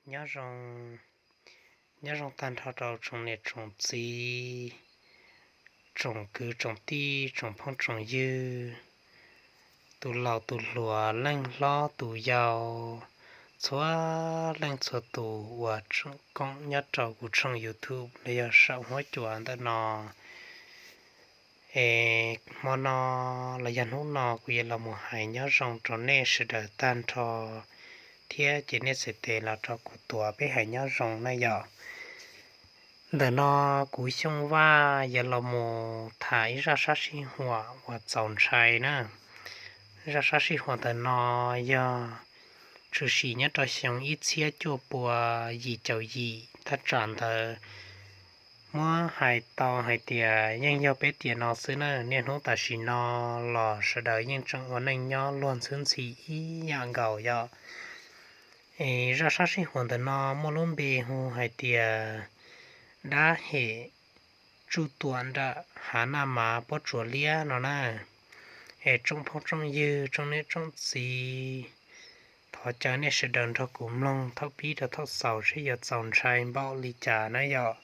Nyob zoo, nyob zoo tag nrho rau tsoom niam tsoom txiv, tsoom kwv tsoom tij, tsoom phooj tsoom ywg, tus laus tus hluas, leej hlob tus yau, txhua leej txhua tus uas tseem koom nyob rau kuv tshooj YouTube los yog saum huab cua ntawm no. Es hmo no los yog hnub no kuv yuav los mus hais nyob zoo rau nej sawv daws tag nrho, thiab ces nej txhais tes los rau kuv tuav peb hais nyob zoo na yom. Ntawm no kuv Xyooj Vaj yuav los mus tham ib zaj sab sij huam uas txaus ntshai na. Zaj sab sij huam ntawm no yog tshwm sim nyob rau xyoo ib txhiab cuaj pua yim caum yim thaj tsam ntawd. Muab hais tau hais tias yeej yog peb tiam no xwb na, niaj hnub tam sim no los sawv daws yeej tseem ua neej nyob luag ntxhwb ntxhi ib yam nkaus yom. Es zaj sab sij huam ntawm no muaj lub npe hu hais tias dab hem tsuj tuam nram hav Naj Mav Pob Tsuas Liab no na. Es tsoom phooj tsoom ywg, tsoom niam tsoom txiv, thov caw nej sawv daws nrog kuv mloog thaum pib rau thaum xaus seb yuav txaus ntshai npaum li cas na yom.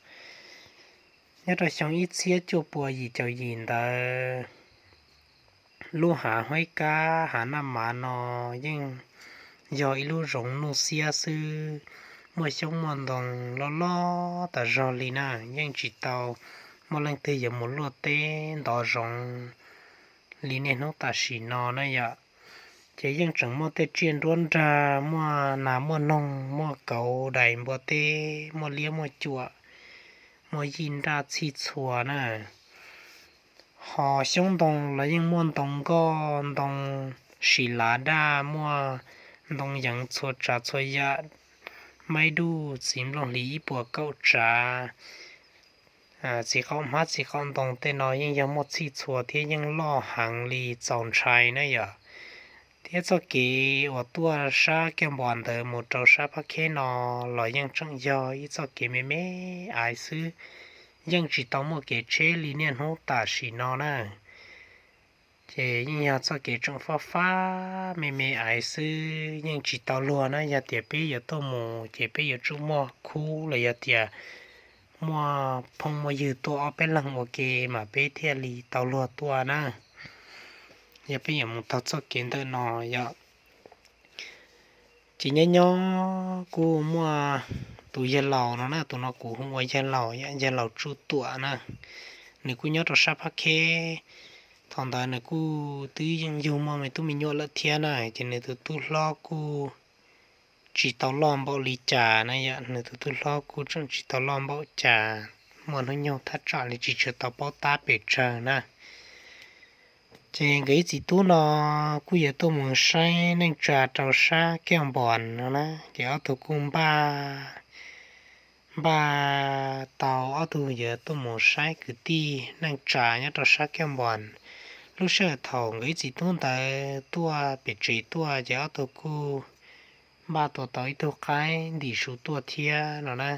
Nyob rau xyoo ib txhiab cuaj pua yim caum yim ntawd, lub hav Huaib Kab hav Naj Mav no yeej yog ib lub zoov nuj xiab xwb, muaj xyoob muaj ntoo loj loj tas zog li na, yeej tsis tau muaj leej twg yuav mus luaj teb ntov zoov li niaj hnub tam sim no na yom. Ces yeej tseem muaj tej tsiaj nruab nrag, muaj nas muaj noog, muaj kauv dais npua teb, muaj liab muaj cuam, muaj yij nraj txhij txhua na. Ho xyoob ntoo los yeej muaj ntoo nkoj, ntoo sis lav daj, muaj ntoo yeev txhua tsav txhua yam, maib duj txiv nplooj hlis ib puas kaum tsav, txiv qaum hmab txiv qaum ntoo tej no yeej yog muaj txhij txhua thiab yeej loj heev li txaus ntshai na yom. Thiab txoj kev uas tuaj sab Kiaj Npos ntawd mus rau sab Phab Kheb no los yeej tseem yog ib txoj kev me me aiv xwb, yeej tsis tau muaj kev tsheb li niaj hnub tam sim no na. Ces yeej yog txoj kev tseem fab fab me me aiv xwb, yeej tsis tau luag na. Yog tias peb yuav tuaj mus ces peb yuav tsum muaj khub los yog tias muaj phooj muaj ywg tuaj ob peb leeg ua ke mas peb thiaj li tau luag tuaj na, yog peb yuav mus taug txoj kev ntawm no yom. Ces nyob nyob kuj muaj tus yawg laus no na, tus no kuv hu ua yawg laus, yawg laus Tsuj Tuam na, nws kuj nyob rau sab Phab Kheb. Thaum ntawd nws kuj twb yeej yug muaj me tub me nyuam lawm thiab na, ces nws tus tub hlob kuj tsis tau loj npaum li cas na yom, nws tus tub hlob kuj tseem tsis tau loj npaum cas, muaj hnub nyoog thaj tsam li tsis tshua tau paub tab pes tsawg na. Ces nkawd ib txiv tub no kuj yuav tuaj mus saib neej tsa rau sab Kiaj Npos no na, ces ob tug kuj npaj, npaj tau ob tug yuav tuaj mus saib kwv tij neej tsa nyob rau sab Kiaj Npos. Lub sij hawm thaum nkawd ib txiv tub ntawd tuaj pem tsev tuaj ces ob tug kuj npaj tua tau ib tug qaib ntim su tuaj thiab no na.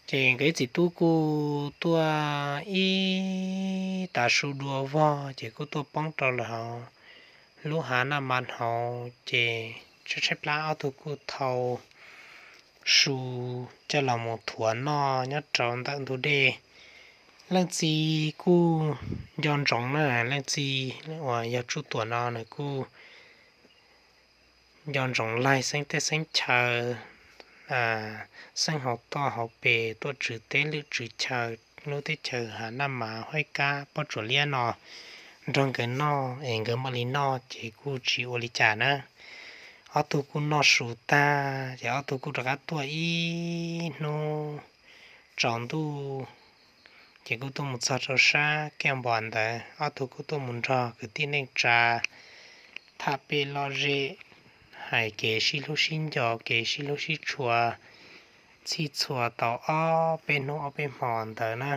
Ces nkawd ib txiv tub kuj tuaj ib tav su dua vog ces kuj tuaj poob rau lawm hauv lub hav Naj Mav hauv, ces tshaib tshaib plab ob tug kuj thau su coj los mus thuav noj nyob rau ntawm ntug dej. Leej txiv kuj nco ntsoov na, leej txiv uas yog Tsuj Tuam no nws kuj nco ntsoov laig xeeb teb xeeb chaw, xeeb hauv toj hauv pes, tuaj tswv teb lwm tswv chaw lub teb chaws hav Naj Mav Huaib Kab Pob Tsuas Liab no nrog nkawd noj es nkawd mam li noj ces kuj tsis ua li cas na. Ob tug kuj noj su tag ces ob tug kuj rov qab tuaj ib hnub tsaus ntuj, ces kuj tuaj mus txog rau sab Kiaj Npos ntawd, ob tug kuj tuaj mus nrog kwv tij neej tsa tham pem lom zem, hais kev sib hlub sib nco, kev sib hlub sib tshua, txhij txhua tau ob peb hnub ob peb hmo ntawd na.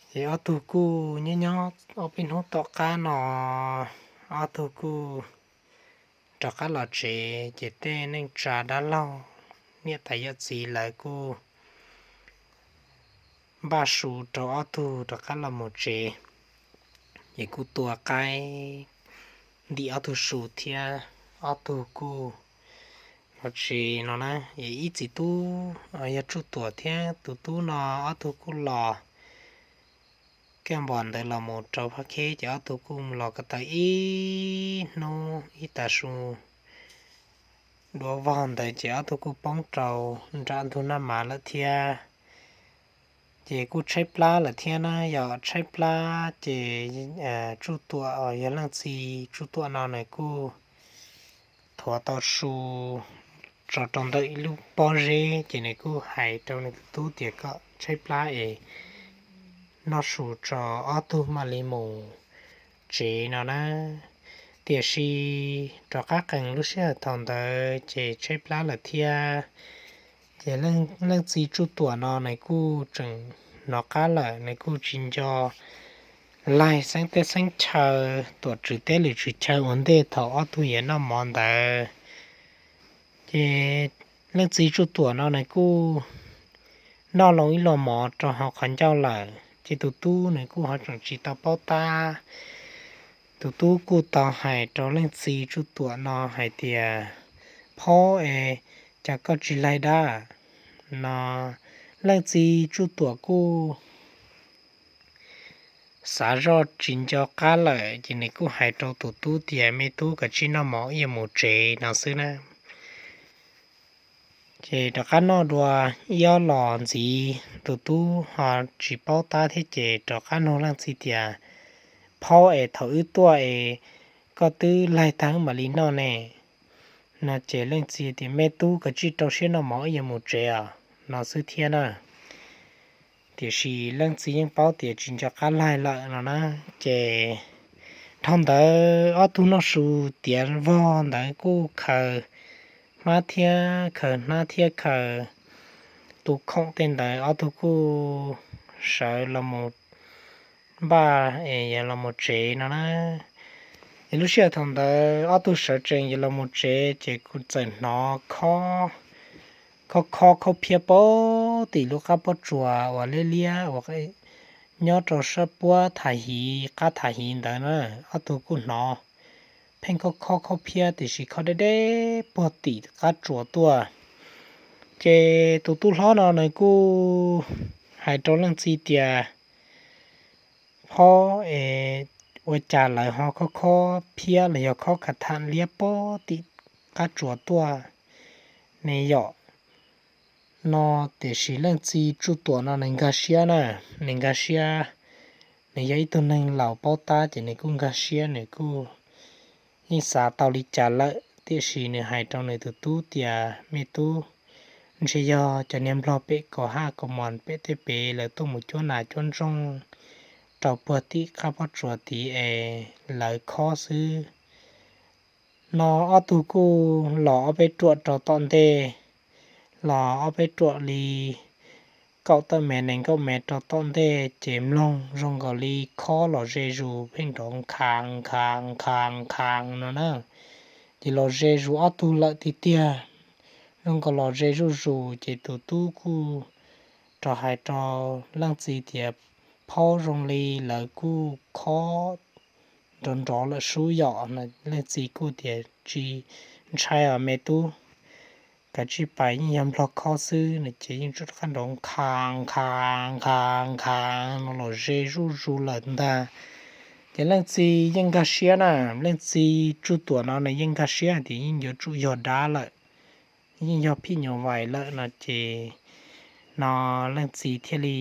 Ces ob tug kuj nyob nyob ob peb hnub tom qab no, ob tug kuj rov qab los tsev, ces tej neej tsa dab laug, niam tais yawm txiv lawv kuj npaj su rau ob tug rov qab los mus tsev, ces kuj tua qaib ntim ob tug su thiab, ob tug kuj Los tsev no na, yog ib txiv tub yog Tsuj Tuam thiab tus tub no, ob tug kuj los kaj npos ntawd los mus rau Phab Kheb ces ob tug kuj los ko taw ib hnub ib tag su, duav vog ntawd ces ob tug kuj poob rau nram ntug Naj Mav lawm thiab. Ces kuj tshaib plab lawm thiab na, yog tshaib plab ces Tsuj Tuam, yog leej txiv Tsuj Tuam no nws kuj thuav tau su tso rau ntawm ib lub pob zeb ces nws kuj hais rau nws tus tub tias kom tshaib plab es noj su tso ob tug mam li mus tsev no na. Tiam sis rov qab qees lub sij hawm thaum ntawd ces tshaib plab lawm thiab. Ces leej txiv Tsuj Tuam no nws kuj tseem hnov qab lawm, nws kuj tsis nco laig xeeb teb xeeb chaw, tuam tswv teb lwm tswv chaw ua ntej thaum ob tug yuav noj mov ntawd. Ces leej txiv Tsuj Tuam no nws kuj noj loo ib los mov rau hauv qhov ncauj lawm ces tus tub nws kuj ho tseem tsis tau paub tab. Tus tub kuj tau hais rau leej txiv Tsuj Tuam no hais tias, Phaub es, cas koj tsis laig dab? No leej txiv Tsuj Tuam kuj xav zoj tsis nco qab lawm ces nws kuj hais rau tus tub tias, Me tub, koj cia li noj mov wb yuav mus tsev no xwb na. Ces rov qab noj dua ib ob los ntxiv, tus tub ho tsis paub tab thiab ces rov qab nug leej txiv tias, Phaub es, thaum wb tuaj es koj twb laig tag mam li noj ne? No ces leej txiv tias, Me tub, koj cia li rau siab noj mov wb yuav mus tsev os no xwb thiab na. Tiam sis leej txiv yeej paub tias tsis nco qab laig lawm no na. Ces dhau ntawd ob tug noj su tiav vog ntawd kuj khaws hmab thiab khaws hnab thiab khaws tus khoom tej ntawd, ob tug kuj sawv los mus npaj es yuav los mus tsev no na. Ces lub sij hawm thaum ntawd ob tug sawv tsees yuav los mus tsev ces kuj txawm hnov khob khob khob phiab pem tim lub qab pob tsuas uas liab liab uas nyob rau sab puab tham hiv qab tham hiv ntawd na. Ob tug kuj hnov pheej khob khob khob phiab tiam sis khob deb deb puag tim qab tsuas tuaj. Ces tus tub hlob no nws kuj hais rau leej txiv tias, Phaub es, ua cas lawv ho khob khob phiab los yog khob khav tham liab puag tim qab tsuas tuaj ne yom? No tiam sis leej txiv Tsuj Tuam no nws nkag siab na, nws nkag siab, nws yog ib tug neeg laus paub tab ces nws kuj nkag siab, nws kuj yeej xav tau li cas lawm tiam sis nws hais rau nws tus tub tias, Me tub, ntshe yog cov niag nplog pem kaum haj kaum mos pem tej pem lawv tuaj mus cuab nas cuab ntsoog rau puag tim qab pob tsuas tid es lawv khob xwb. No ob tug kuj los ob peb ruam rau tom ntej, los ob peb ruam li kaum tawm mev nees nkaum mev rau tom ntej ces mloog zoo nkaus li khob los ze zus pheej nrov nkhav nkhav nkhav nkhav no na. Ces los ze zus ob tug lawm tiag tiag, zoo nkaus los ze zuj zus ces tus tub kuj rov hais rau leej txiv tias, Phaub, zoo li lawv kuj khob nrov nrov lawm sub yom. Leej txiv kuj tias, Tsis ntshai os me tub, kav tsij pais, yeej yog nplog khob xwb no. Ces yeej tsuas rov qab nrov nkhav nkhav nkhav nkhav no los ze zuj zus lawm ntag. Ces leej txiv yeej nkag siab na, leej txiv Tsuj Tuam no nws yeej nkag siab hais tias yeej yuav tsum yog dab lawm, yeej yog phim nyuj vais lawm no ces, no leej txiv thiaj li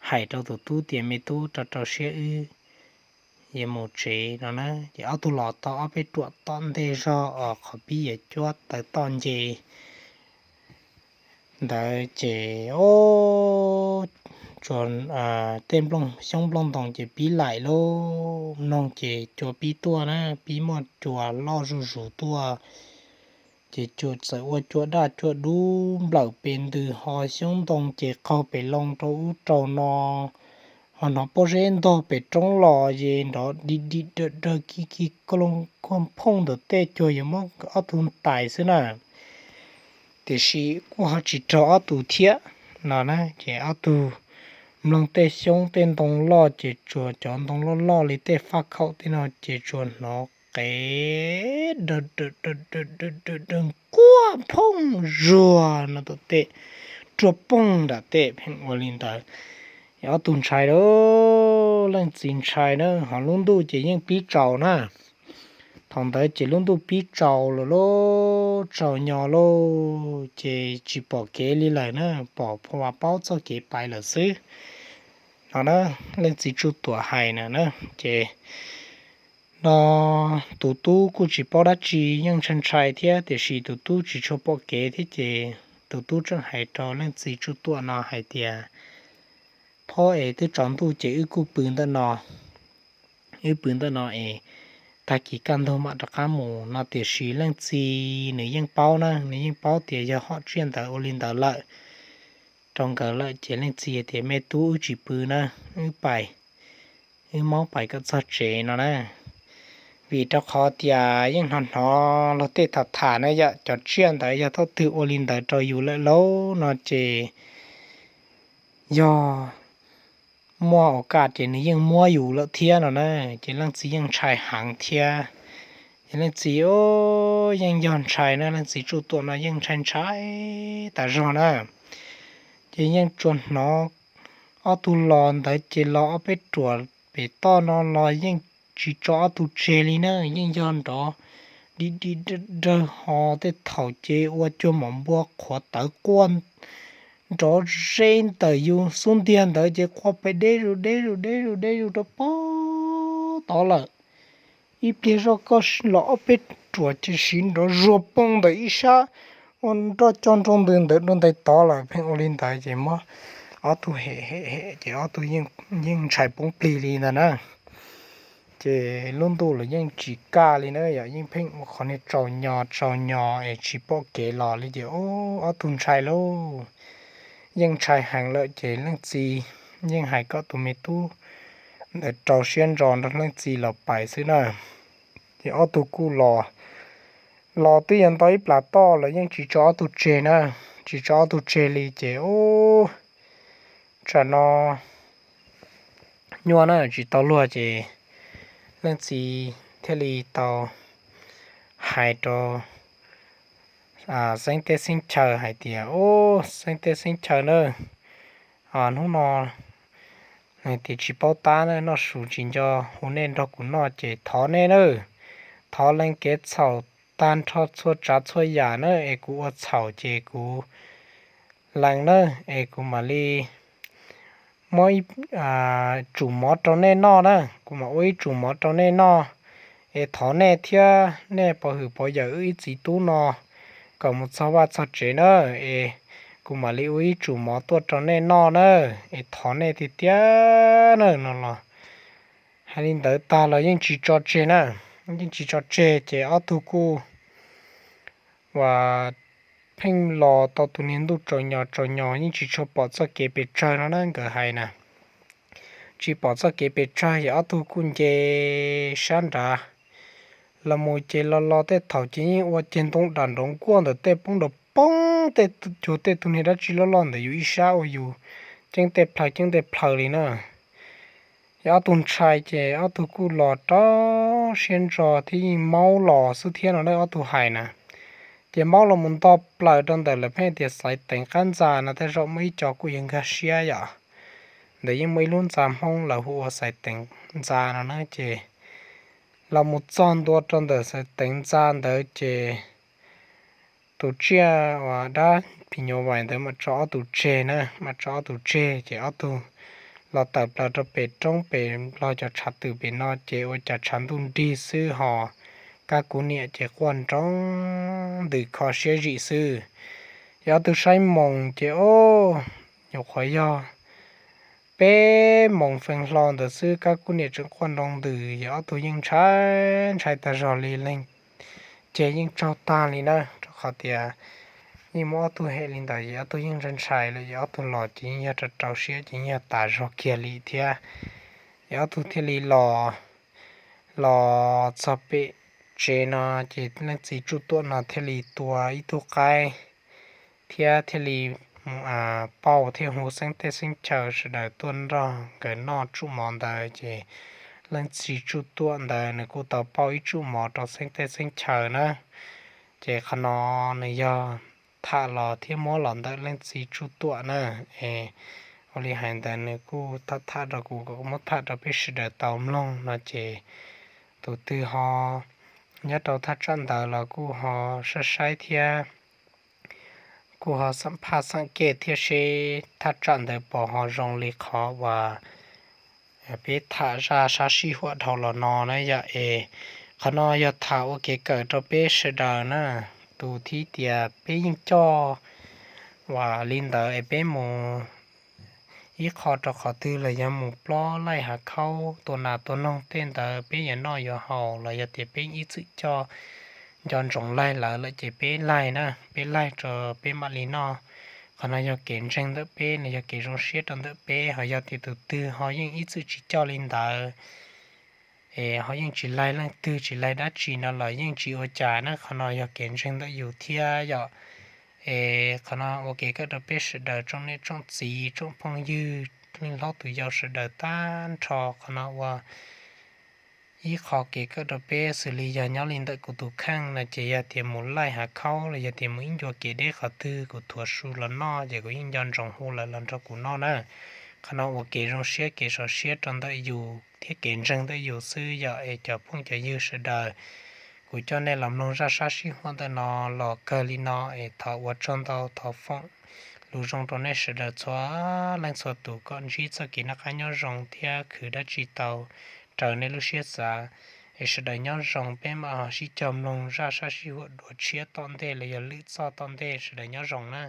hais rau tus tub tias, Me tub, rau rau siab wb yuav mus tsev no na. Ces ob tug los tau ob peb ruam tom ntej zog os, qhov pib yuav cuab tawm toj nce ntawd ces, o, tsuas tej xyoob nplooj ntoo ces pib laim lauj, mloog ces cua pib tuaj na, pib muaj cua loj zuj zus tuaj. Ces cua txawm ua cua daj cua dub nplawm pes ntws, ho xyoob ntoo ces qaug pes loo rau ub rau no, ho hnov pob zeb ntog pem roob los ces nrov dim dim dawm dawg kig kig koj loo kuag phooj ntawm tej cuag yuav muab ob tug ntais xwb na. Tiam sis kuj ho tsis raug ob tug thiab no na. Ces ob tug mloog tej xyoob tej ntoo loj ces tsuas cov ntoo loj loj li tej faj khaum tej no ces tsuas hnov qev dawg dawg dawg nquag phooj zuag no tom tej, ruag poog nram tej, pheej ua li ntawd. Ob tug ntshai lawm, leej txiv ntshai na, ho lub ntuj ces yeej pib tsaus na. Thaum ntawd ces lub ntuj pib tsaus lawm lauj, tsaus nyo lauj, ces tsis pom kev li lawm na, pom pha paub txoj kev pais lawm xwb no na. Leej txiv Tsuj Tuam hais na na, ces no tus tub kuj tsis paub dab tsi, yeej ntshai ntshai thiab, tiam sis tus tub tsis tshua pom kev thiab ces tus tub tseem hais rau leej txiv Tsuj Tuam no hais tias, Phob es twb tsaus ntuj ces wb kuj pw ntawm no, wb pw ntawm no es tag kis kaj ntug mam rov qab mus no. Tiam sis leej txiv nws yeej paub na, nws yeej paub tias yog hom tsiaj ntawd ua li ntawd lawm rau nkawd lawm ces leej txiv tias, Me tub, wb tsis pw na, wb pais, wb maub pais kom txog tsev no na. Vim rau qhov tias yeej hnov hnov luag tej tham tham na yom, cov tsiaj ntawd yog thaum twg ua li ntawd rau yus lawm lauj no ces yog muaj ua kaj ces nws yeej muab yus lawm thiab no na. Ces leej txiv yeej ntshai heev thiab. Ces leej txiv yeej yog ntshai na, leej txiv Tsuj Tuam no yeej ntshai ntshai tas zog na. Ces yeej tsuas hnov ob tug los ntawd ces los ob peb ruam pem toj no los yeej tsis tso ob tug tseg li na, yeej yog nrov dim dim dawg ho, tej thaum ces ua cuag mom npua qhuav tawv quaj nrov ze ntawm yus xub ntiag ntawd ces quaj pes deb zus deb zus deb zus deb zus rau pem tod lawm. Ib pliag zoj koj los ob peb ruam ces siv nrov zuag poog ntawm ib sab ua nroj coj nroo ntws ntawd rau ntais tod lawm, pheej ua li ntawd ces muab ob tug hem hem hem ces ob tug yeej ntshai poob plig li ntawd na. Ces lub ntuj los yeej tsis kaj li na yom, yeej pheej ua qhov niag tsaus nyo tsaus nyo es tsis pom kev los li ces ob tug ntshai lauj, yeej ntshai heev lawm ces leej txiv yeej hais kom tus me tub ntawd rau siab ntso nrog leej txiv los pais xwb na. Ces ob tug kuj los, los twb yog nto ib plas toj los yeej tsis tso ob tug tseg na, tsis tso ob tug tseg li ces ub, tsam no nyuaj na tsis tau luag ces leej txiv thiaj li tau hais rau xeeb teb xeeb chaw hais tias, Ub, xeeb teb xeeb chaw na, hnub no hais tias tsis paub tab na, noj su tsis nco, hu nej nrog kuv noj ces thov nej na, thov lees kev txhaum tag nrho txhua tsav txhua yam na, es kuv ua txhaum ces kuv lees na, es kuv mam li muab ib tsum mov rau nej noj na, kuv mam ua ib tsum mov rau nej noj, es thov nej thiab nej pov hwm pov yawm wb ib txiv tub no kom mus txog vaj txog tsev na, es kuv mam li ua ib tsum mov tuaj rau nej noj na, es thov nej tiag tiag na no los. Hais li ntawd tag los yeej tsis tso tseg na, yeej tsis tso tseg ces ob tug kuj ua pheej los tau tus niag ntuj tsaus nyo tsaus nyo yeej tsis tshua pom txoj kev pes tsawg no na, nkawd hais na. Tsis pom txoj kev pes tsawg ces ob tug kuj nce sab nrad los mus ces los los tej thaum ces yeej ua ceg ntoo dam nrov nkuaj ntawm tej poob nrov poob tej cuag tej tug niag dab tsi loj loj ntawm yus ib sab ua yus ceeb tej plhaw ceeb tej plhaw li na. Ces ob tug ntshai ces ob tug kuj los rau siab ntso thiab yeej maub los xwb thiab no na, ob tug hais na. Ces maub los mus nto plaws rau ntawm lawv pheej tias Xaiv Teev qab ntxa no, tej zaum muaj ib co kuj yuav nkag siab yom. Ntawd yeej muaj ib lub ntxa Hmoob lawv hu ua Xaiv Teev ntxa no na, ces los mus txog ntua rau ntawm Xaiv Teev ntxa ntawd ces tus tsiaj uas dab phim nyuj vais ntawd mam tso ob tug tseg na, mam tso ob tug tseg ces ob tug los tawm plaws rau pem roob pem los cov tshav twm pem no ces ua cas tshav ntuj nrig xwb ho kab kub niam ces quaj nroo ntws kho siab zim xwb. Ces ob tug saib moos ces o, nyuam qhuav yog peb moos feej hlo ntawd xwb kab kub niam tseem quaj nroo ntws, ces ob tug yeej ntshai ntshai tas zog li, leeg ceg yeej tsaug tag li na, rau qhov tias yeej muab ob tug hem li ntawd ces ob tug yeej ntshai ntshai lawm, ces ob tug los ces yeej yog rau rau siab ces yeej yog tas zog kiag li thiab. Ces ob tug thiaj li los, los txog pem tsev no ces leej txiv Tsuj Tuam no thiaj li tua ib tug qaib thiab thiaj li pauj thiab hu xeeb teb xeeb chaw sawv daws tuaj nrog nkawd noj tsum mov ntawd ces leej txiv Tsuj Tuam ntawd nws kuj tau pauj ib tsuj mov rau xeeb teb xeeb chaw na. Ces qhov no nws yog tham los thiab muab los ntawm leej txiv Tsuj Tuam na. Es ua li hais ntawd nws kuj tham tham rau kuv kom muab tham rau peb sawv daws tau mloog no ces tus twg ho nyob rau thaj tsam ntawd los kuj ho saib saib thiab kuj ho xam phaj xam kej thiab seb thaj tsam ntawd puas ho zoo li qhov uas peb tham zaj sab sij huam dhau los no na yom. Es qhov no yog tham ua kev kawm rau peb sawv daws na. Tus thib tias peb yeej coj uas li ntawd es peb mus ib qho rau qhov twg los yog mus plob laij hav khaub tua nas tua noog tej ntawd peb yuav noj yuav haus los yog tias peb ib txwm coj nco ntsoov laig lawv lawm ces peb laig na, peb laig rau peb mam li noj. Qhov no yog kev ntseeg ntawm peb, nws yog kev zoo siab rau ntawm peb. Ho yog tias tus twg ho yeej ib txwm tsis coj li ntawd es ho yeej tsis laig leej twg tsis laig dab tsi no los yeej tsis ua cas na, qhov no yog kev ntseeg ntawm yus thiab yom. Es qhov no ua kev kawm rau peb sawv daws tsoom niam tsoom txiv tsoom phooj ywg, leej hlob tus yau sawv daws tag nrho. Qhov no ua ib qho kev kawm rau peb xws li yog nyob li ntawm kuv tus kheej no ces yog tias mus laij hav khaub los yog tias mus ib ncua kev deb qhov twg kuv thuav su los noj ces kuv yeej nco ntsoov hu lawv los nrog kuv noj na. Qhov no ua kev zoo siab kev sov siab rau ntawm yus thiab kev ntseeg ntawm yus xwb yom. Es cov phooj cov ywg sawv daws, kuv coj nej los mloog zaj sab sij huam ntawm no los kawg li no es thov ua tsaug ntau, thov foom lus zoo rau nej sawv daws txhua leej txhua tus kom ntsib txoj kev noj qab nyob zoo thiab khwv dab tsi tau raws nej lub siab xav. Es sawv daws nyob zoo, peb mam sib cog mloog zaj sab sij huam dua tshiab tom ntej los yog lwm txoj tom ntej, sawv daws nyob zoo na.